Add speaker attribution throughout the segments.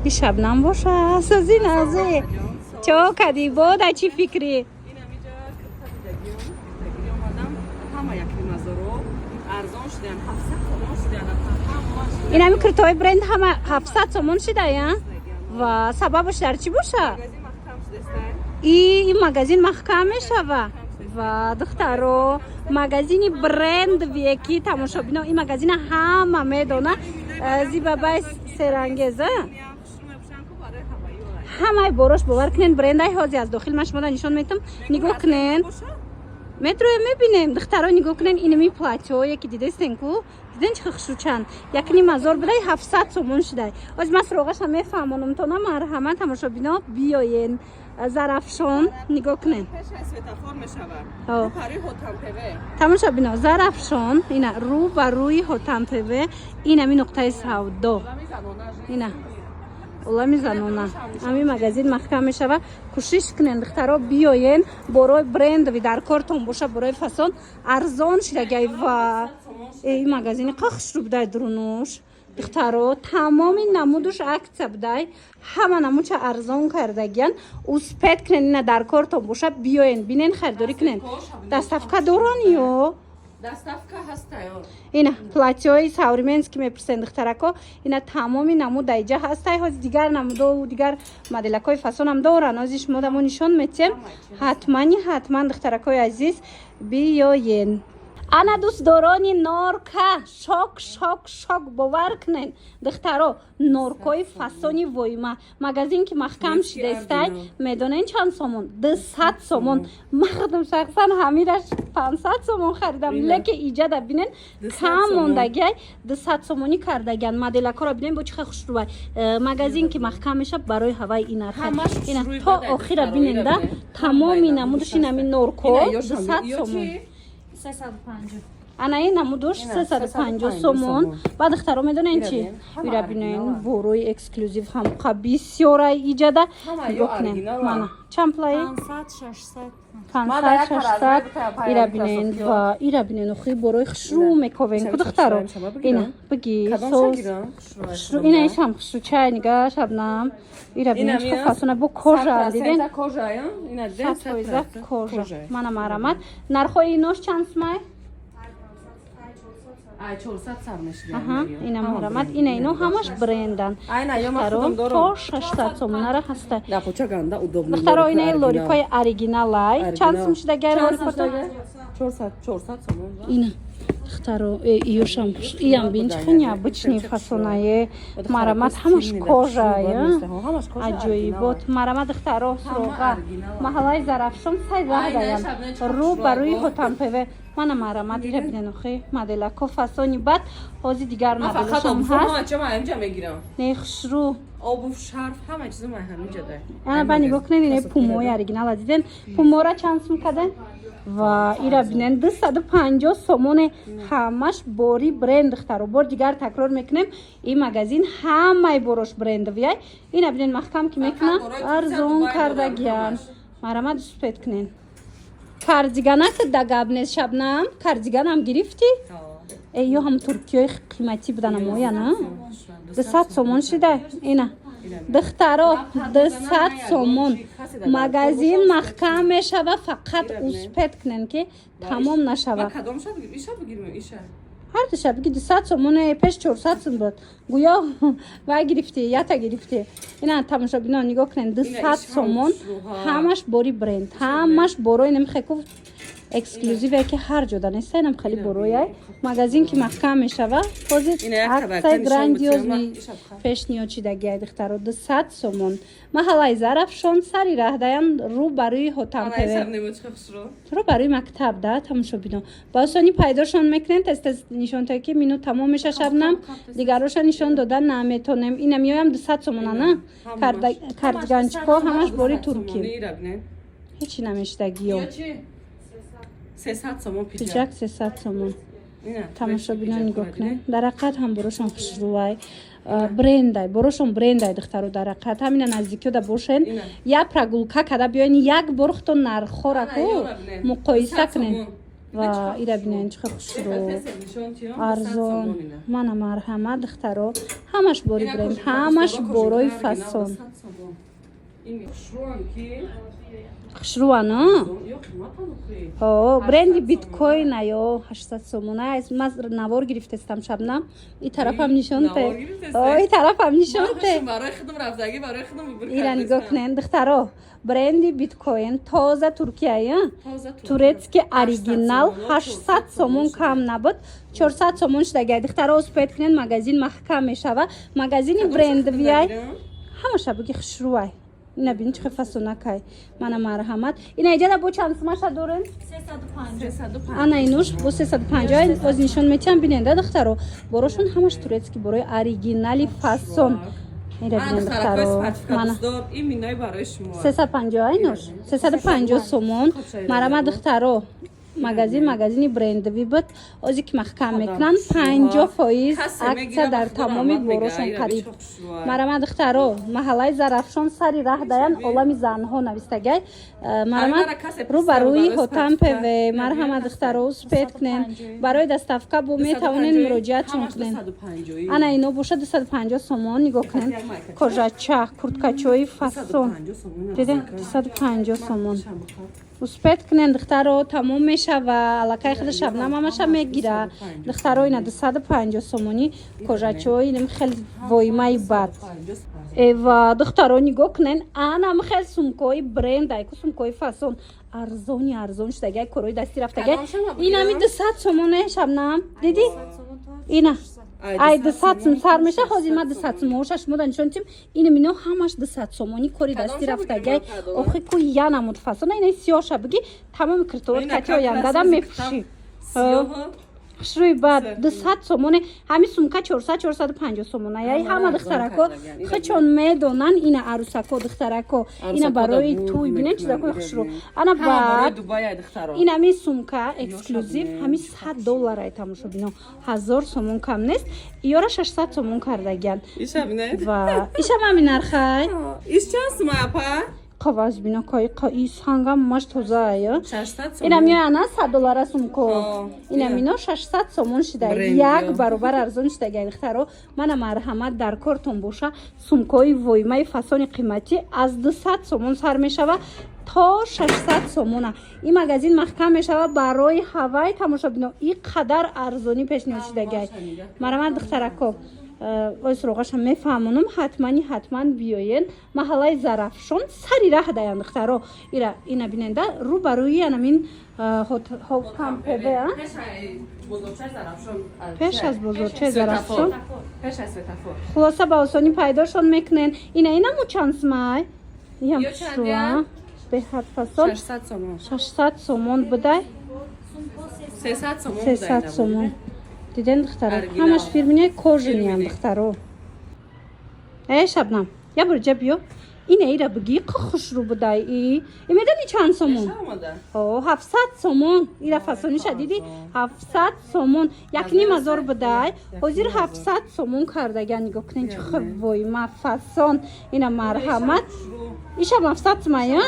Speaker 1: И Шабнам боша, сози, назе, чо кади, бода, чӣ фикрӣ?
Speaker 2: Инамиҷа кирта дидагиём, киртагирӣ омадам. Ҳама якнимазоро арзон шудан, 700 сомон шудан ҳамаш.
Speaker 1: Инами киртои бренд ҳама 700 сомон шидая. Ва сабабаш дар чӣ боша?
Speaker 2: Магазин маҳкам шудастай.
Speaker 1: И ин магазин маҳкам мешава. Ва, духтаро, магазини брендовие, ки тамошобино, ин магазина ҳама медона. Зибабай серангеза.
Speaker 2: Ям хушрӯ мепӯшам ку барои ҳаваё.
Speaker 1: Ҳамаи борош, бовар кунен, брендай. Ҳози аз дохил ман шумода нишон метам, нигоҳ кунен. Метроя мебинем. Духтаро, нигоҳ кунен, инами платьое ки дидестен ку, диден, чӣ хушрӯчанд. 1,5 ҳазор будай, 700 сомон шудай. Оз ман суроғаша мефаҳмонам тона. Марҳамат, тамошобино, биёен Зарафшон, нигоҳ кунен.
Speaker 2: Пешаи светофор мешавад.
Speaker 1: Ҳо.
Speaker 2: Рӯпари Ҳотам ТВ.
Speaker 1: Тамошобино, Зарафшон, ина рӯ ба рӯи Ҳотам ТВ, инами нуқтаи савдо.
Speaker 2: Олами занона.
Speaker 1: Ина Олами занона. Ҳамин магазин маҳкам мешава. Кӯшиш кунен, духтаро, биёен. Борои брендови дар кортон боша, борои фасон арзон шидагай. Ва ин магазини қахшру будай дурунуш. Духтаро, тамоми намудуш акция будай, ҳама намудша арзон кардагиян. Успеть кунен, ина дар кортон боша, биёен, бинен, харидорӣ кунен. Доставка доран ё?
Speaker 2: Доставка ҳастаё.
Speaker 1: Ина платьои современский мепурсен, духтарако, ина тамоми намуд даиҷа ҳастай. Ҳози дигар намудову дигар моделакҳои фасонам доран, ҳози шумо дамо нишон метиҳем. Ҳатмани ҳатман, духтаракҳои азиз, биёен. Ана, дӯстдорони норка, шок, шок, шок! Бовар кунен, духтаро, норкои фасони воима, магазин ки маҳкам шидестай, медонен чанд сомон? 200 сомон. Ман худам шахсан ҳамираш 500 сомон харидам, лекин иҷада бинен, кам мондагиай, 200 сомонӣ кардагиан. Моделакҳоро бинен, бо чӣ хел хушрӯвай. Магазин ки маҳкам мешавад, барои ҳаваи ин нарха. Ина то охира бинен да, тамоми намудаш инами норко 200 сомон. Ана ин намудуш 350 сомон. Ба, духтаро, медонен чи? Ира бинен, борои эксклюзив ҳамқа бисёрай иҷада. Нигоҳ кунен, мана чанд плаи? 500, 600. Ира бинен ва ира бинен. Охи, борои хушрӯ мековен ку, духтаро. Ина биги, хушрӯ, ина ишам хушрӯ. Чай, нига, Шабнам, ира бинен, чӣ фасона, бо кожа, диден, 100% кожа. Мана, марамат. Нархҳои инош чанд сумай? Ина, марамат, ина ино ҳамаш брендан, духтаро, то 600 сомонара ҳаста. Духтаро, ина лорикои оригиналай. Чанд сум шудагай лорикото? Ина, духтаро, иёшам, иям бин, чӣ необычный фасонае. Марамат, ҳамаш кожая, аҷоибот. Марамат, духтаро, суроға маҳаллаи Зарафшон, сай раҳдаям, рӯ ба рӯи Ҳотам ТВ. Мана, марамат, ира бинен. Охи, моделако фасони бад. Ҳози дигар моделашам ҳаст. Не, хушрӯ.
Speaker 2: Обув, шарф, ҳама чизо ман ҳаминҷа да.
Speaker 1: Ана, ба, нигоҳ кунед, ине пумои оригинала диден. Пумора чанд сум каден? Ва ира бинен, 250 сомоне, ҳамаш бори бренд. Духтаро, бор дигар такрор мекунем, ин магазин ҳамаи борош брендовияй. Ина бинен, маҳкам ки мекунам, арзон кардагиян. Марамат, успеть кунен. Кардиганак да гап нест. Шабнам, кардиганам гирифтӣ? Ё ҳам туркиёи қиматӣ буданам оя на 200 сомон шида. Ина, духтаро, 200 сомон. Магазин маҳкам мешава, фақат успеть кунен, ки тамом нашава. Ҳар душа биги, 200 сомоне. Пеш 400 сом буд. Гӯё вай гирифтӣ, ята гирифтӣ. Ина, тамошобинон, нигоҳ кунед, 200 сомон, ҳамаш бори бренд, ҳамаш борои намехе ку эксклюзиве, ки ҳар ҷода неста. Инам хеле борояй. Магазин ки маҳкам мешава, ҳозир акция грандиозный пешниҳод шидагиай. Духтаро, 200 сомон. Маҳаллаи Зарафшон, сари раҳдаян, рӯ ба рӯи Ҳотам ТВ, рӯ ба рӯи мактаб да. Тамошобино, ба осонӣ пайдошон мекунем. Тез тез нишонтое, ки минут тамом меша. Шабнам, дигароша нишон дода наметонем. Ина меоям, 200 сомона на кардиганчико, ҳамаш бори туркӣ, ҳечи намешидагиё. Пиджак 300 сомон. Тамошобино, нигоҳ кунед, дар ҳақиқат ҳам борошон хушрӯвай, брендай, борошон брендай. Духтаро, дар ҳақиқат ҳамина наздикиёда бошен, як прогулка када биёен, як бор худтон нархҳора ку муқоиса кунед. Ва ира бинен, чӣ хушрӯ, арзон. Мана, марҳамат, духтаро, ҳамаш бори бренд, ҳамаш борои фасон.
Speaker 2: Хушрӯам ки.
Speaker 1: Хушрӯан.
Speaker 2: Ё қиматан охи.
Speaker 1: О, бренди Биткоин ё 800 сомона. Ман навор гирифтестам, Шабнам, и тарафам нишонте.
Speaker 2: Навор гирифтесте?
Speaker 1: О, и тарафам нишонте.
Speaker 2: Барои худам рафтагӣ, барои худам выбор.
Speaker 1: Ира нигоҳ кунен, духтаро, бренди Биткоин, тоза Туркияя, турецкий, оригинал, 800 сомон кам набуд, 400 сомон шудагай. Духтаро, успеть кунен, магазин маҳкам мешава. Магазини брендовый, ҳамаша буги хушрӯай. Ина бин, чӣ фасонакай. Мана, марҳамат, ина иҷада бо чанд сумаша дорен? Ана, инуш бо 350. Оз нишон метиҳам, биненда, духтаро, борошон ҳамаш турецкий, борои оригинали, фасон. Ира бинен, духтаро, мана, 350, инуш 350 сомон. Марама, духтаро, магазин магазини брендовый буд, озе ки маҳкам мекунанд, 50% акция дар тамоми борошон қариб. Марама, духтаро, маҳаллаи Зарафшон, сари раҳ даян, «Олами занҳо» навистагай. Марама, рӯ ба рӯи Ҳотам ПВ. Марҳама, духтаро, успеть кунен. Барои доставка бо метавонен муроҷиатшон кунен. Ана, ино боша 250 сомон. Нигоҳ кунен, кожача, курткачои фасон, диден, 250 сомон. Успеть кунен, духтаро, тамом мешава. Аллакай худи Шабнам ҳамаша мегира. Духтаро, ина 250 сомонӣ кожачои, инам хеле воимаи бад. Эва, духтаро, нигоҳ кунен, анам хел сумкои бренд, айку сумкои фасон, арзони арзон шудагай, корои дасти рафтагай. Инами 200 сомоне, Шабнам, дидӣ? Ина ай 200 сум сар меша. Ҳозир ма 200 сумоша шумо да нишон тим. Инам, ино ҳамаш 200 сомонӣ, кори дасти рафтагай. Охи ку я намуд фасона. Ина сиёша биги, тамоми кирторот кати ояндада мепӯшӣ. Хушрӯи бад, 200 сомоне. Ҳами сумка 400, 450 сомона. Яй ҳама духтарако хичон медонан. Ина арӯсако, духтарако, ина барои туй, бинен, чизакои хушрӯ. Ана баъд ин ҳами сумка эксклюзив, ҳами 100 долларай, тамошобино, 1000 сомон кам нест. Иёра 600 сомон кардагиян ва ишам ҳами нархай.
Speaker 2: Иш чанд сума, апа?
Speaker 1: Қаваз бино, кай и сангам маш тозаая. Инам ё ана 100 доллара сумко, инам ино 600 сомон шида, як баробар арзон шида. Духтаро, мана, марҳамат, дар кортон боша, сумкои воимаи фасони қиматӣ аз 200 сомон сар мешава то 600 сомона. Ин магазин маҳкам мешава, барои ҳавай, тамошобино, и қадар арзонӣ пешниҳод шидагай. Марҳамат, духтарако, ой, суроғаша мефаҳмонам. Ҳатмани ҳатман биёен, маҳаллаи Зарафшон, сари раҳ даян. Духтаро, ира ина биненда, рӯ ба рӯи анамин Ҳотам ПВ, пеш аз бозорчаи Зарафшон. Хулоса, ба осонӣ пайдошон мекунен. Ина, инаму чанд сумай? Иам хушрӯа, беҳад фасон, 600 сомон будай, 300 сомон. Диден, духтаро, ҳамаш фирменный, кожаный ам. Духтаро, э, Шабнам, я бор ҷа биё. Ина ира биги, қ хушрӯ будай. И медони чанд сомон? О, 700 сомон. Ира фасониша диди? 700 сомон, 1500 будай, ҳозир 700 сомон кардаган. Нигоҳ кунен, чӣ войма фасон. Ина, марҳамат, ишам 700 сумая,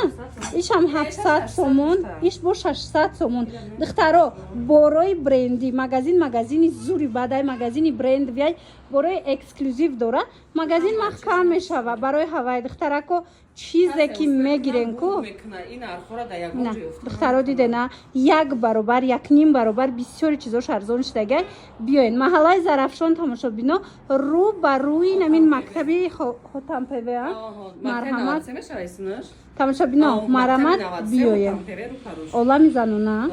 Speaker 1: ишам 700 сомон, иш бо 600 сомон. Духтаро, борои бренди, магазин магазини зури бадай, магазини брендовый, борои эксклюзив дора. Магазин маҳкам мешава, барои ҳавай, духтарако, чизе ки мегирен ку. На, духтаро, дидена, як баробар, якним баробар бисёри чизош арзон шудагай. Биёен, маҳаллаи Зарафшон, тамошобино, рӯ ба рӯи намин мактаби Хотам ПВ. Марҳамат, тамошобино, марҳамат, биёем, «Олами занона».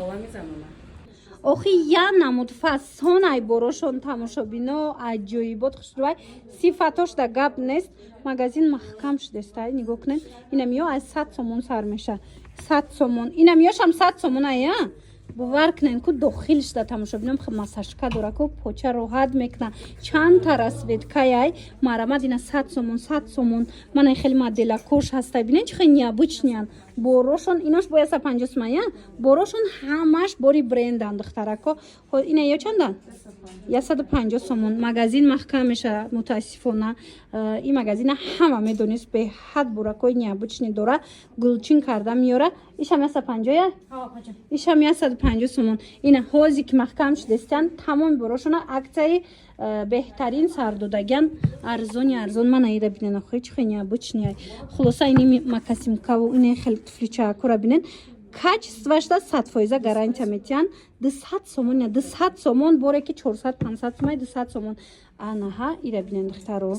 Speaker 1: Охи, я намуд фасон ай борошон, тамошобино, аҷоибот, хушрӯай, сифатош да гап нест. Магазин маҳкам шудестай. Нигоҳ кунед, инам ё аз 100 сомон сар меша, 100 сомон. Инам ёшам 100 сомон ая. Бовар кунед ку, дохил шуда, тамошобинам, массажка дора ку, поча роҳат мекуна, чандта расцветкаяй. Марамад, ина 100 сомон, 100 сомон. Мана, хеле моделакош ҳастай, бинед, чӣ хеле необычный ан борошон. Инош бо 150 сумая. Борошон ҳамаш бори брендан, духтарако. Ина ё чандан? 150 сомон. Магазин маҳкам мешавад, мутаассифона. Ин магазина ҳама медонист, беҳад буракои необычный дора, гулчин карда меёра. Ишам 150-я? Ишам 150 сомон. Ина ҳози ки маҳкам шудестиян, тамоми борошона акцияи беҳтарин сардодагиан, арзони арзон. Мана ира бинен, охи, чӣ хеле необычный. Хулоса, ини мокасинкаву ини хеле туфличакура бинен, качествоашда 100% гарантия метиҳанд. 200 сомон, я 200 сомон, боре ки 400, 500 сомон, 200 сомон. Анаҳа, ира бинен, духтаро,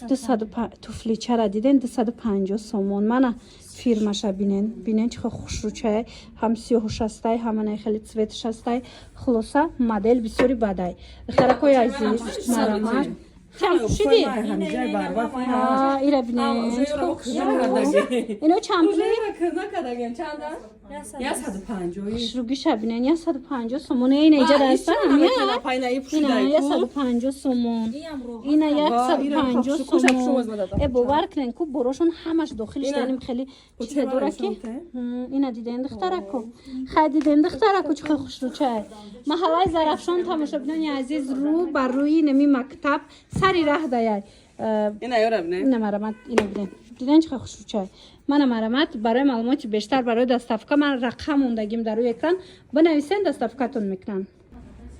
Speaker 1: дусаду туфличара диден, 250 сомон. Мана фирмаша бинен, бинен, чӣ хел хушрӯчае, ҳам сиёҳуш ҳастай, ҳам ана хеле цветш ҳастай. Хулоса, модел бисёри бадай. Духтаракои азиз, марамат. Чам пӯшидӣ? Ира бинен, чӣ хел хушрӯ. Ино чанд пули? Хушрӯгиша бинен, 150 сомон. Ина иҷа даста, ина 150 сомон, ина 150 сомон. Э, бовар кунен, ку борошон ҳамаш дохилиш даним, хеле чизе дора ки ина диден, духтараку, хай, диден, духтараку, чӣ хел хушрӯчае. Маҳаллаи Зарафшон, тамошобинони азиз, рӯ ба рӯи нами мактаб, сари раҳ даяй. Ина марамат, ина бинен, диден, чӣ хел хушрӯчае. Мана, марамат. Барои маълумоти бештар, барои доставка ман рақам мондагим дар рӯи экран, бинависен, доставкатон мекунам.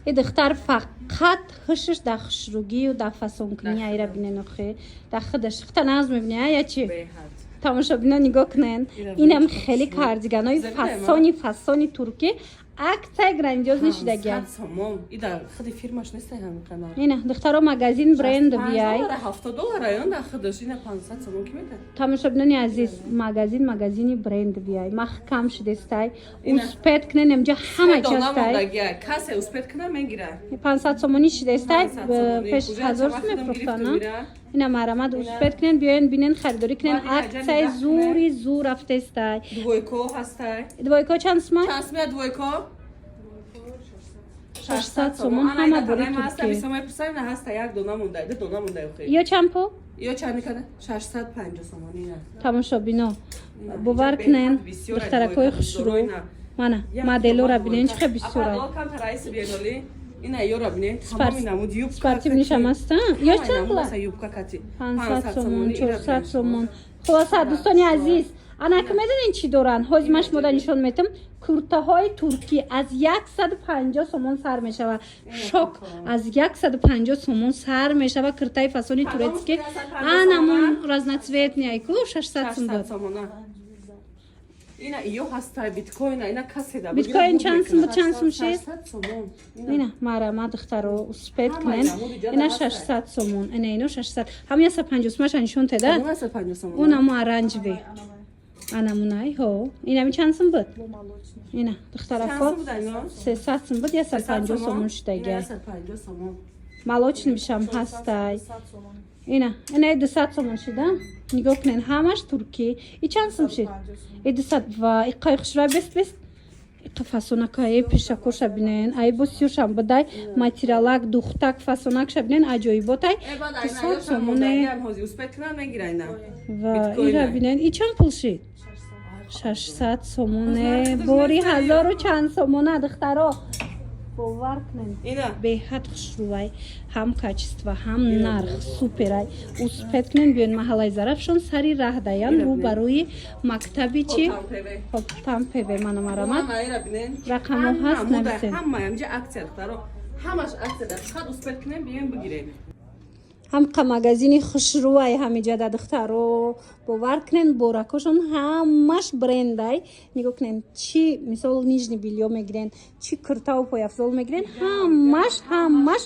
Speaker 1: И духтар фақат ҳушш дар хушрӯгию дар фасонкунӣ. Айра бинен, охи, дар худаш хта нағз мебини, я чи? Тамошобино, нигоҳ кунен, инам хеле кардиганои фасони фасони туркӣ, акция грандиозный шудагия. Ина, духтаро, магазин бренд бияй. Тамошобинони азиз, магазин, магазини бренд бияй, маҳкам шудестай, успеть кунен, инҷа ҳама частай. 500 сомонӣ шудестай, пеш 1000 сум мефурӯхтана. Ина, марамад, успеть кунен, биёен, бинен, харидорӣ кунен, акцияи зури зур рафтестай. Двойко чанд сума? 600 сомон, ҳама бори туркӣ. Ё чанд пул? Тамошобино, бовар кунен, духтаракҳои хушрӯ, мана моделора бинен, чӣ хел бисёра. Спортивныйшам аста. Ё чанд пула? 500 сомон, 400 сомон. Хулоса, дӯстони азиз, анака медонед, чӣ доранд? Ҳозир ман шумода нишон метам. Куртаҳои туркӣ аз 150 сомон сар мешавад. Шок, аз 150 сомон сар мешавад куртаи фасони турецкий. Анамон разноцветный айку 600 сом буд.
Speaker 2: Ина ё ҳастай, биткоин, ина касе да.
Speaker 1: Биткоин чанд сум буд, чанд сум шид? Ина марама, духтаро, успеть кунен. Ина 600 сомон, ина ино 600, ҳам 150 сомаша нишон теда. Унамо оранжевый, анамунай ҳо. Инами чанд сум буд? Ина, духтарако, 300 сум буд, 150 сомон шудагия. Молочный бишам ҳастай. Ина, ина 200 сомон шида. Нигоҳ кунен, ҳамаш туркӣ. И чанд сум шид? И 200. Ва иқай хушрӯй, бест, бест, иқа фасонакае пишакоша бинен. Ай бо сиёшам будай, материалак, духтак, фасонакша бинен, аҷоиботай. 200 сомоне. Ва ира бинен, и чанд пул шид? 600 сомоне, бори ҳазору чанд сомона. Духтаро, бовар кунед, беҳад хушрӯвай, ҳам качество, ҳам нарх суперай. Успеть кунен, биён маҳаллаи Зарафшон, сари раҳ даян, рӯ ба рӯи мактаби чи, хоб, тампеве. Мана, марамат, рақамҳо ҳаст, нависен.
Speaker 2: Ҳамаш акция, фақат успеть кунем, биёем, бигирем.
Speaker 1: Ҳамқа магазини хушрӯвай ҳамиҷада, духтаро, бовар кунен, боракошон ҳамаш брендай. Нигоҳ кунен, чӣ мисол нижний бельё мегирен, чӣ куртаву пойафзол мегирен, ҳамаш, ҳамаш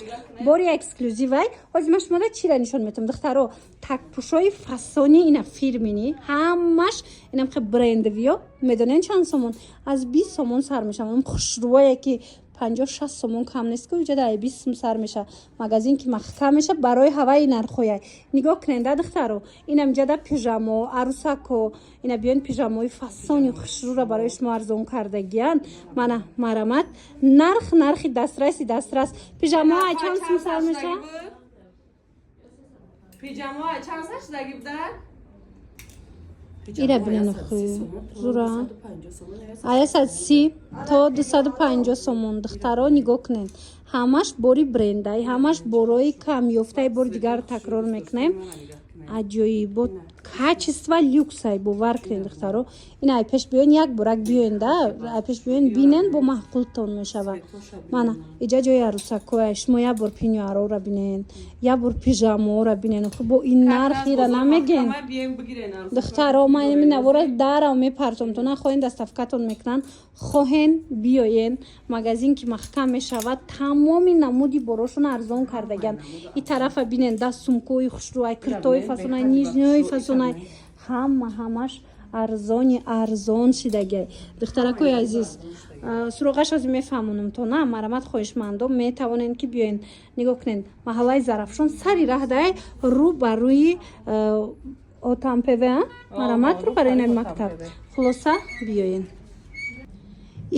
Speaker 1: бори эксклюзивай. Ҳозир ман шумода чира нишон метавам, духтаро? Такпӯшои фасони, ина фирменный, ҳамаш инам хе брендовиё. Медонен чанд сомон? Аз 20 сомон сар мешаванд. Хушрӯвае ки 50-60 сомон кам нест ку, иҷа дар 20 сум сар меша. Магазин ки маҳкам меша, барои ҳаваи нархҳояй. Нигоҳ кунен да, духтаро, инам иҷада пижамо, арӯсако, ина биён, пижамои фасони хушрӯра барои шумо арзон кардагиян. Мана, марамат, нарх, нархи дастраси дастрас. Пижамо чанд сум сар меша?
Speaker 2: Пижамо чанд сар шудаги буда?
Speaker 1: Ира бинен, охи, зура, 130 то 250 сомон. Духтаро, нигоҳ кунед, ҳамаш бори брендай, ҳамаш борои камёфтаи. Бори дигар такрор мекунем, аҷоибот. Качество люксай, бовар кунед, духтаро. Ин ай пеш биёен, як борак биёен да, ай пеш биёен, бинен, бо маъқултон мешава. Мана иҷа ҷои арӯсакоя. Шумо як бор пеньюарора бинен, як бор пижамоора бинен. Хуб, бо ин нархира намеген. Духтаро, ман ин навора дарав мепартом, то нахоҳен, доставкатон мекунанд, хоҳен, биёен. Магазин ки маҳкам мешавад, тамоми намуди борошон арзон кардагианд. И тарафа бинен, даст сумкои хушрӯай, киртои фасонай, нижниёи фасонай, ҳама ҳамаш арзони арзон шидагиай. Духтаракои азиз, суроғаш ҳозир мефаҳмонам то на. Марамат, хоҳишмандо метавонед, ки биёен. Нигоҳ кунед, маҳаллаи Зарафшон, сари раҳдай, рӯ ба рӯи Отампв. Марамат, рӯ барои нави мактаб. Хулоса, биёен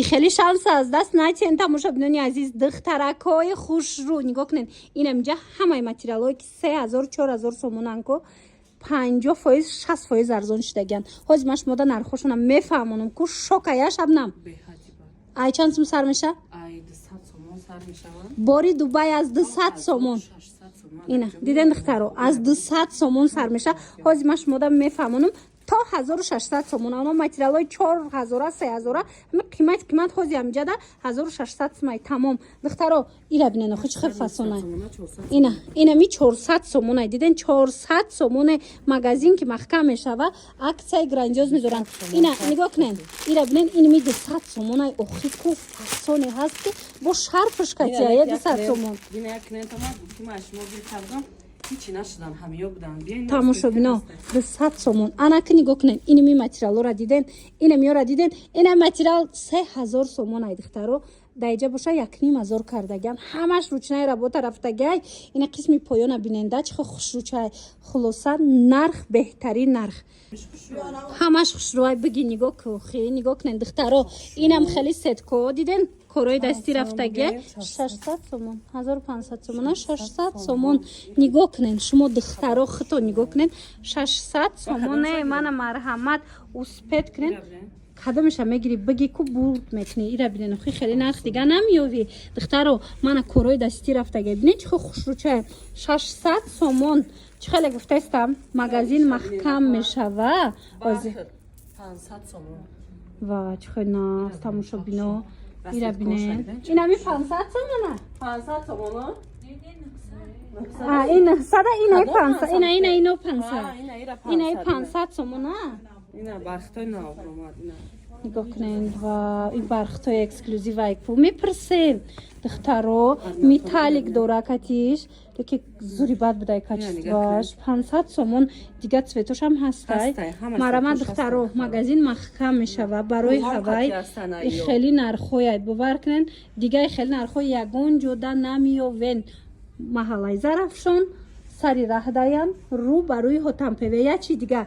Speaker 1: и хеле шанса аз даст натиҳен. Тамошобинони азиз, духтаракҳои хушрӯ, нигоҳ кунед, инаминҷа ҳамаи материалҳое, ки 3000, 4000 сомонан ко, 50%, 60% арзон шудагианд. Ҳозир ман шумода нархҳошонам мефаҳмонам ку, шокая, Шабнам. Ай чанд сум сар меша бори Дубай? Аз 200 сомон. Ина диден, духтаро, аз 200 сомон сар меша. Ҳозир ман шумода мефаҳмонам, то 1600 сомон. Оно материалҳои 4000-а, 3000-а, ҳами қимат қимат ҳози ҳамиҷада 1600 сумай, тамом. Духтаро, ира бинен, охи чӣ хел фасонай. Ина, инами 400 сомонай, диден, 400 сомоне. Магазин ки маҳкам мешава, аксияи грандиоз медоранд. Ина нигоҳ кунен, ира бинен, инами 200 сомонай. Охи ку фасоне ҳаст, ки бо шарфш катия, 200 сомон.
Speaker 2: Ҳичи нашудан, ҳамиё будан.
Speaker 1: Тамошобино, 200 сомон. Анаки нигоҳ кунед, инами материалҳоро диден, инамиёро диден. Ина материал 3000 сомон ай, духтаро, даиҷа боша 1500 кардагиам. Ҳамаш ручная работа рафтагиай. Ина қисми поёна биненда, чӣ хел хушрӯчай. Хулоса, нарх беҳтарин нарх, ҳамаш хушрӯай. Биги, нигоҳ кухи, нигоҳ кунед, духтаро, инам хеле сетко диден, корои дастӣ рафтагиай, 600 сомон, 1500 сомона, 600 сомон. Нигоҳ кунед шумо, духтаро, хито нигоҳ кунед, 600 сомоне. Мана, марҳамат, успеть кунед. Кадомеша мегирӣ, биги ку, бурд мекунӣ. Ира бинен, охи хеле нарх дига намеёвӣ. Духтаро, мана корои дастӣ рафтагиай, бинед, чӣ хел хушрӯчае, 600 сомон. Чӣ хеле гуфтаистам, магазин маҳкам мешава. Ва чӣ хел наст, тамошобино, ира бинен, инами 500 сомона.
Speaker 2: 500 сомона.
Speaker 1: Ин сада, инаи 500, ина, ина, ино 500, инаи 500 сомона.
Speaker 2: Ина бархтои нав омад, ина.
Speaker 1: Нигоҳ кунед, ва ин бархтои эксклюзивай ку мепурсем, духтаро, металлик дора катиш, леки зури бад будай качествоаш. 500 сомон. Дига цветошам ҳастай. Марама, духтаро, магазин маҳкам мешава, барои ҳавай хеле нархҳояй, бовар кунед, дигаи хеле нархҳои ягон ҷода намеёвен. Маҳаллаи Зарафшон, сари раҳдаян, рӯ ба рӯи Хотампеве. Як чи дигар,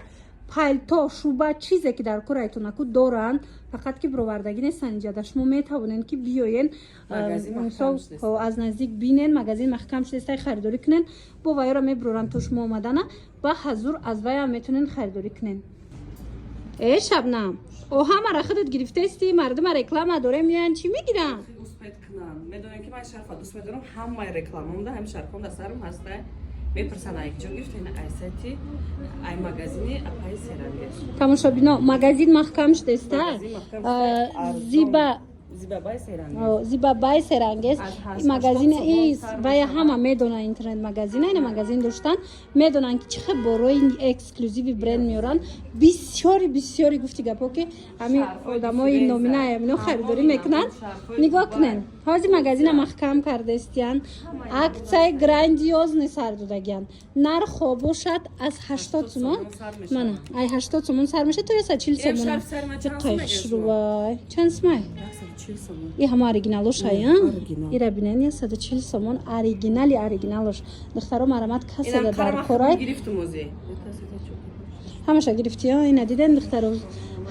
Speaker 1: палто, шуба, чизе ки дар корайтонаку доранд, фақат ки бировардагӣ нестанд иҷада. Шумо метавонед, ки биёен, мисол, аз наздик бинен. Магазин маҳкам шудеста, харидорӣ кунен, бо вайёро мебуроранд то шумо омадана, ба ҳазур аз вайам метавонен харидорӣ кунен. Э, Шабнам, о, ҳамара худат гирифтаисти, мардума реклама дорем, меян, чӣ мегиранд?
Speaker 2: Медонем, ки ман шарфа дӯст медорам, ҳамаи рекламамда ҳами шарфам дар сарам ҳаста. Мепурсанд, ай ҷо гирифта? Ина ай сайти, ай магазини апаи Серангеш.
Speaker 1: Тамошобино, магазин маҳкам шудеста. Зиба.
Speaker 2: Зибабай Серангез.
Speaker 1: Зибабай Серангез магазин вая ҳама медонанд, интернет магазина, ина магазин доштан, медонанд, ки чӣ хел борои эксклюзиви бренд меоранд. Бисёри бисёри гуфти гапо, ки ҳами одамои номинаям ино харидорӣ мекунанд. Нигоҳ кунед, ҳозир магазина маҳкам кардаистиянд, аксияи грандиозный сар додагиянд. Нархҳо бошад аз 80 сомон, мана, ай 80 сомон сар мешад то 140 сомон. Хушрувай, чанд сумай? И ҳама оригиналошай, ира бинен, 140 сомон, оригинали оригиналош. Духтаро, марамат, каседа дар корай. Ҳамаша гирифтӣ? Ина диден, духтаро,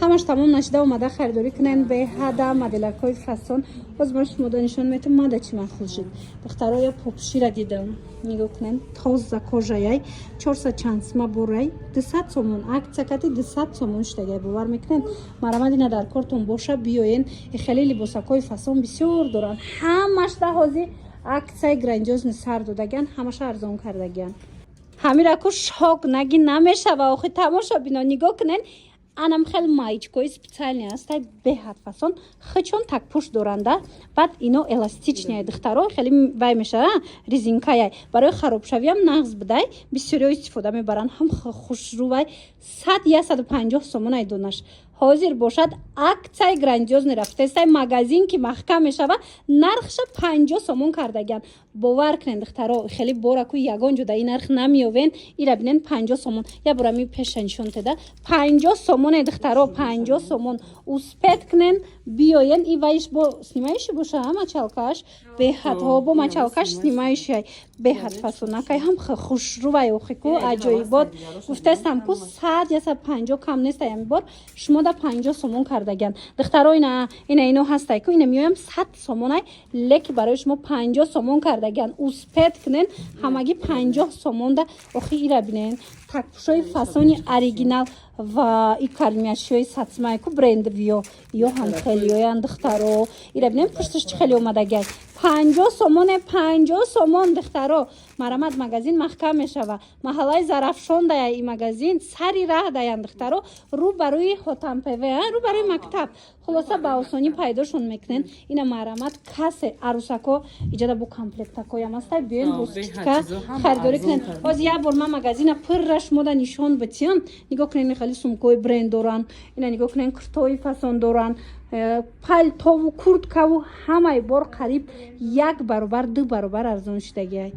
Speaker 1: ҳамаш тамом нашида омада харидорӣ кунен. Беҳада моделакҳои фасон. Боз ма шумода нишон метам, мада чӣ махул шид, духтаро. Я попшира дидам, нигоҳ кунен, тоза кожаяй, чорсад чанд сима бурай, 200 сомон, акция кати 200 сомон шудагай, бовар мекунен? Марамад, ина дар кортон боша, биёен. Хеле либосакҳои фасон бисёр доранд, ҳамаш да ҳозир аксияи грандиозный сар додагиан, ҳамаша арзон кардагиан. Ҳамира ку шок наги намешава. Охи, тамошо бино, нигоҳ кунен, анам хел маечкои специальный ҳастай, беҳад фасон, хичон такпӯш доранда. Баъд ино эластичный, духтаро, хеле вай мешава, резинкаяй, барои харобшавиам нағз будай, бисёриҳо истифода мебаранд. Ҳам хушрӯвай, 100-150 сомонай донаш. Ҳозир бошад, акцияи грандиозный рафтестай, магазин ки маҳкам мешава, нархша 50 сомон кардагиан. Бовар кунен, духтаро, хеле бораку ягон ҷо дар ин нарх намеёвен. Ира бинен, 50 сомон. Я бора ми пеша нишон теда, 50 сомоне, духтаро, 50 сомон. Успеть кунен, биёен. И ваиш бо снимающий боша, мочалкаш беҳадҳо, бо мочалкаш снимающий, беҳад фасонакай, ҳам хушрӯвай. Охи ку аҷоибот, гуфтастам ку, 100-150 кам нестай. Ами бор шумо да 50 сомон кардагиан, духтаро. Ина ино ҳастай ку, ина меоям 100 сомонай, леки барои шумо 50 сомон кардагиан. Успеть кунен, ҳамагӣ 50 сомонда. Охи, ира бинен, такпӯшои фасони оригинал ва и калмияшиёи сатсмай ку, брендвиё, ё ҳам хелиёян, духтаро. Ира бинем, пушташ чӣ хеле омадагиай, 50 сомоне, 50 сомон, духтаро. Марамат, магазин маҳкам мешава. Маҳаллаи Зарафшон дая и магазин, сари раҳ даян, духтаро, рӯ ба рӯи Хотампв, рӯ ба рӯи мактаб. Хулоса, ба осонӣ пайдошон мекунен. Ина, марамат, касе арӯсако иҷода бо комплектакоям ҳастай, биёен, бо скидка харидорӣ кунен. Ҳозир як бор ман магазина пурра шумода нишон битиям. Нигоҳ кунен, хеле сумкои бренд доранд. Ина нигоҳ кунен, куртои фасон доранд, палтову курткаву ҳамаи бор қариб як баробар, ду баробар арзон шудагиай.